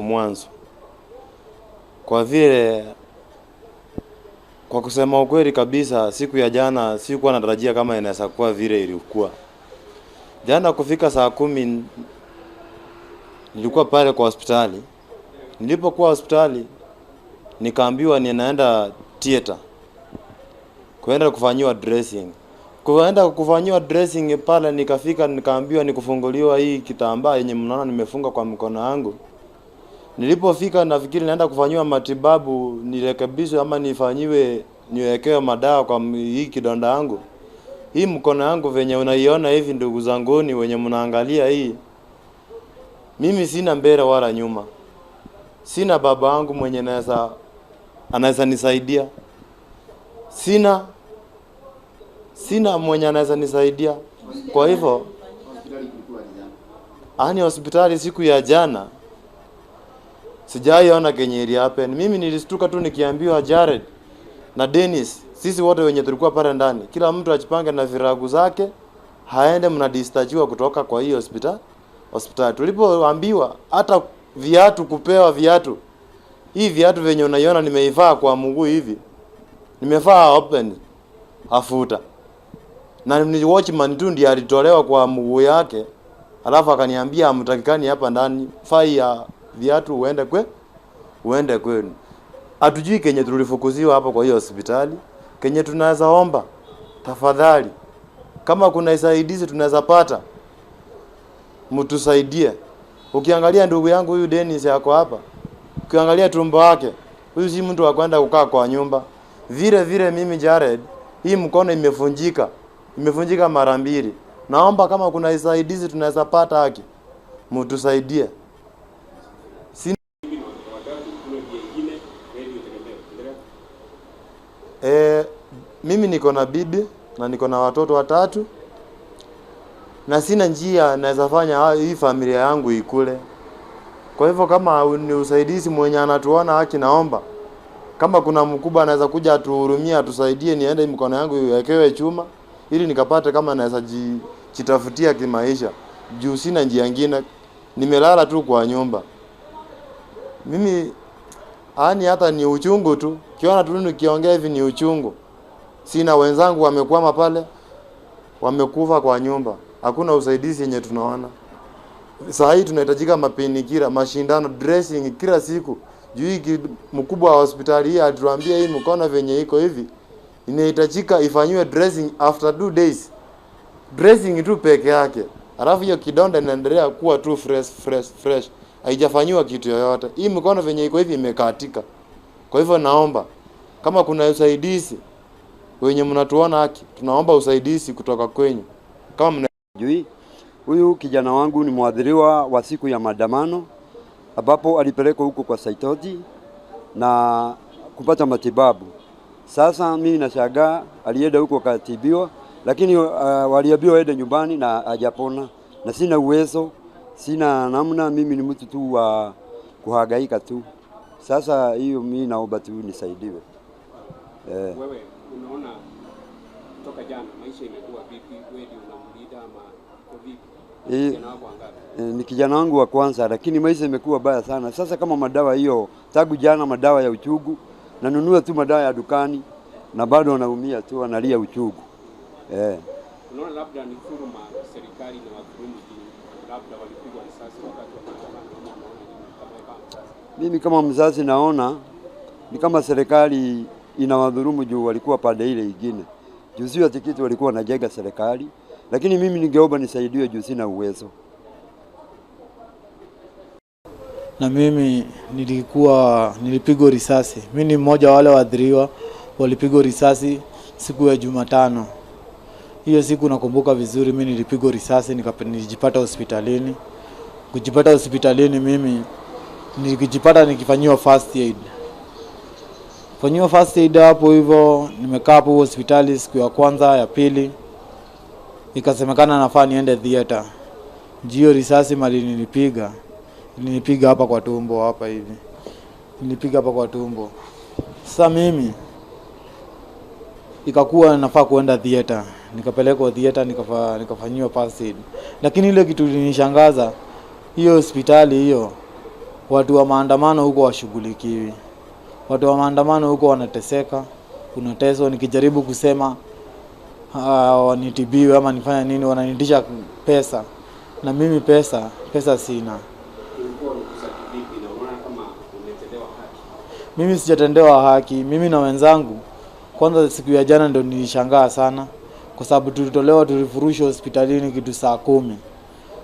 Mwanzo, kwa vile kwa kusema ukweli kabisa, siku ya jana sikuwa natarajia kama inaweza kuwa vile ilikuwa. Jana kufika saa 10 nilikuwa pale kwa hospitali. Nilipokuwa hospitali nikaambiwa ninaenda theater kuenda kufanyiwa dressing. Kuenda kufanyiwa dressing pale, nikafika nikaambiwa ni kufunguliwa hii kitambaa yenye mnaona nimefunga kwa mkono wangu. Nilipofika nafikiri naenda kufanyiwa matibabu, nirekebishwe ama nifanyiwe, niwekewe madawa kwa hii kidonda yangu. Hii mkono yangu venye unaiona hivi, ndugu zanguni wenye mnaangalia hii, mimi sina mbele wala nyuma. Sina baba yangu mwenye naweza anaweza nisaidia. Sina mwenye anaweza nisaidia. Kwa hivyo ani hospitali siku ya jana sijaiona kenye ili happen. Mimi nilistuka tu nikiambiwa Jared na Dennis, sisi wote wenye tulikuwa pale ndani, kila mtu ajipange na viragu zake, haende, mnadischargiwa kutoka kwa hii hospitali. Tulipoambiwa hata viatu, kupewa viatu, hii viatu venye unaiona nimeivaa kwa mguu hivi, nimevaa open afuta, na ni watchman tu ndiye alitolewa kwa mguu yake, alafu akaniambia hamtakikani hapa ndani, fai ya viatu uende kwenu. Hatujui kenye tulifukuziwa hapo kwa hiyo hospitali. Kenye tunaweza omba, tafadhali, kama kuna usaidizi tunaweza pata, mtusaidie. Ukiangalia ndugu yangu huyu Dennis yako hapa, ukiangalia tumbo wake, huyu si mtu wa kwenda kukaa kwa nyumba. Vile vile mimi Jared, hii mkono imefunjika, imefunjika mara mbili. Naomba kama kuna usaidizi tunaweza pata, haki, mtusaidie. Mimi na watoto watatu, kuna njia ingine radio tegemeo. Endelea. Mimi niko na bibi na niko na watoto watatu na sina njia naweza fanya hii familia yangu ikule. Kwa hivyo kama ni usaidizi mwenye anatuona haki, naomba kama kuna mkubwa anaweza kuja atuhurumie, atusaidie, niende mkono yangu iwekewe chuma ili nikapate kama naweza jitafutia kimaisha, juu sina njia nyingine, nimelala tu kwa nyumba. Mimi yani hata ni uchungu tu, kiona tu nikiongea hivi ni uchungu. Sina wenzangu wamekwama pale, wamekufa kwa nyumba, hakuna usaidizi yenye tunaona. Saa hii tunahitajika mapainkiller, mashindano, dressing kila siku. Juu hii mkubwa wa hospitali hii alituambia hii mkono venye iko hivi inahitajika ifanyiwe dressing after 2 days, dressing tu peke yake, alafu hiyo kidonda inaendelea kuwa tu fresh fresh fresh, haijafanyiwa kitu yoyote. Hii mkono venye iko hivi imekatika. Kwa hivyo naomba kama kuna usaidizi wenye mnatuona haki, tunaomba usaidizi kutoka kwenyu kama mna Jui huyu kijana wangu ni mwadhiriwa wa siku ya maandamano ambapo alipelekwa huko kwa Saitoti na kupata matibabu. Sasa mimi nashangaa alienda huko akatibiwa, lakini waliambiwa aende nyumbani na hajapona, na sina uwezo, sina namna. Mimi ni mtu tu wa kuhangaika tu. Sasa hiyo mimi naomba tu nisaidiwe. Wewe unaona toka jana maisha imekuwa vipi? Wewe ndio unamlinda ama iko vipi? Kijana wako wangapi? Ni kijana wangu wa kwanza, lakini maisha imekuwa baya sana. Sasa kama madawa hiyo, tangu jana madawa ya uchungu, nanunua tu madawa ya dukani na bado anaumia tu, analia uchungu. Unaona labda ni dhuluma, serikali na wadhulumu juu labda walipigwa risasi wakati wa maandamano, ama unaona nini kama kama mzazi? Mimi kama mzazi naona ni kama serikali inawadhulumu juu walikuwa pande ile ingine. Juu sio ati kitu walikuwa wanajenga serikali, lakini mimi ningeomba nisaidiwe juu sina uwezo. Na mimi nilipigwa risasi. Mimi ni mmoja wa wale waathiriwa walipigwa risasi siku ya Jumatano. Hiyo siku nakumbuka vizuri, mimi nilipigwa risasi, nilijipata hospitalini. Kujipata hospitalini, mimi nilijipata nikifanyiwa first aid. Fanyiwa first aid hapo hivyo, nimekaa hapo hospitali siku ya kwanza, ya pili, ikasemekana nafaa niende theater. Jio risasi mali nilipiga, ilinipiga hapa kwa tumbo hapa hivi, nilipiga hapa kwa tumbo. Sasa mimi ikakuwa nafaa kuenda theater, nikapelekwa theater, nikafanyiwa first aid, lakini ile kitu ilinishangaza, hiyo hospitali hiyo Watu wa maandamano huko washughulikiwi, watu wa maandamano huko wanateseka, unateswa. Nikijaribu kusema nitibiwe ama nifanye nini, wananitisha pesa, na mimi pesa sina. Ulikuwa unakuza kivipi na unaona kama umetendewa haki? Mimi sijatendewa haki, mimi na wenzangu. Kwanza siku ya jana ndo nilishangaa sana, kwa sababu tulitolewa, tulifurushwa hospitalini kitu saa 10,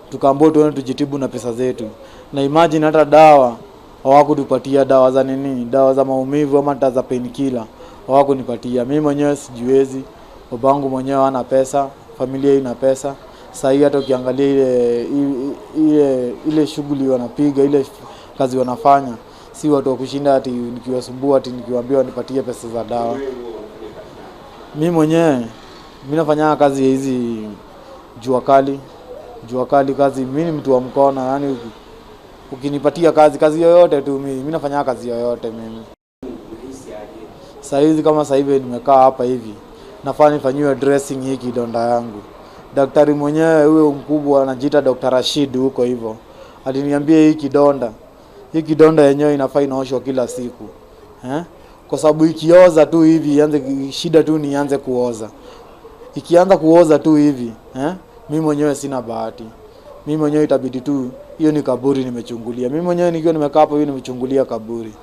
tukaambiwa tuende tujitibu na pesa zetu, na imagine hata dawa hawakutupatia, dawa za nini, dawa za maumivu ama hata za painkiller hawakunipatia. Mimi mwenyewe sijiwezi, babangu mwenyewe hana pesa, familia ina pesa. Sasa hii hata ukiangalia ile shughuli wanapiga, ile kazi wanafanya, si watu wa kushinda ati nikiwasumbua ati nikiwaambia wanipatie pesa za dawa. Wewe huwa unafanya kazi gani? Mi mwenyewe mi nafanya kazi ya hizi jua kali, jua kali kazi. Mi ni mtu wa mkono, yani ukinipatia kazi yoyote tu mi nafanya kazi yoyote mimi. Unahisi aje? Saa hizi kama sasa hivi nimekaa hapa hivi, nafaa nifanyiwe dressing hii kidonda yangu. Daktari mwenyewe huyo mkubwa anajiita Dr. Rashid huko hivyo, aliniambia hii kidonda yenyewe inafaa inaoshwa kila siku, eh? Kwa sababu ikioza tu hivi ianze shida tu ni ianze kuoza, ikianza kuoza tu hivi, eh? Mi mwenyewe sina bahati, mi mwenyewe itabidi tu hiyo ni kaburi nimechungulia. Mi mwenyewe nikiwa nimekaa hapo hivi nimechungulia kaburi,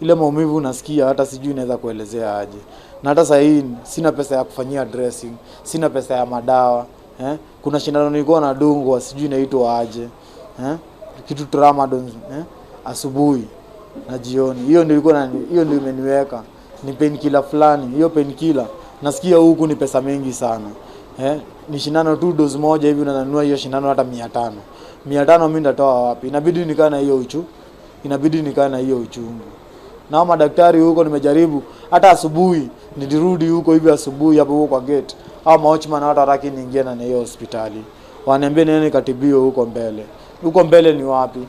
ile maumivu nasikia hata sijui naweza kuelezea aje. Na hata sasa hii sina pesa ya kufanyia dressing, sina pesa ya madawa, eh? Kuna shindano nilikuwa nadungwa sijui inaitwa aje, eh? Kitu tramadol, eh? Asubuhi na jioni. Hiyo ndio ilikuwa hiyo ndio imeniweka ni painkiller fulani. Hiyo painkiller nasikia huku ni pesa mingi sana, eh? Ni shindano tu dose moja hivi unanunua hiyo shindano hata 500. 500 mimi nitatoa wapi? Inabidi nikae na hiyo uchungu. Na hao madaktari huko nimejaribu, hata asubuhi nilirudi huko hivi asubuhi hapo huko kwa gate, hao mawatchman hata hataki niingie na hiyo hospitali, waniambia niende nikatibiwe huko mbele. Huko mbele ni wapi?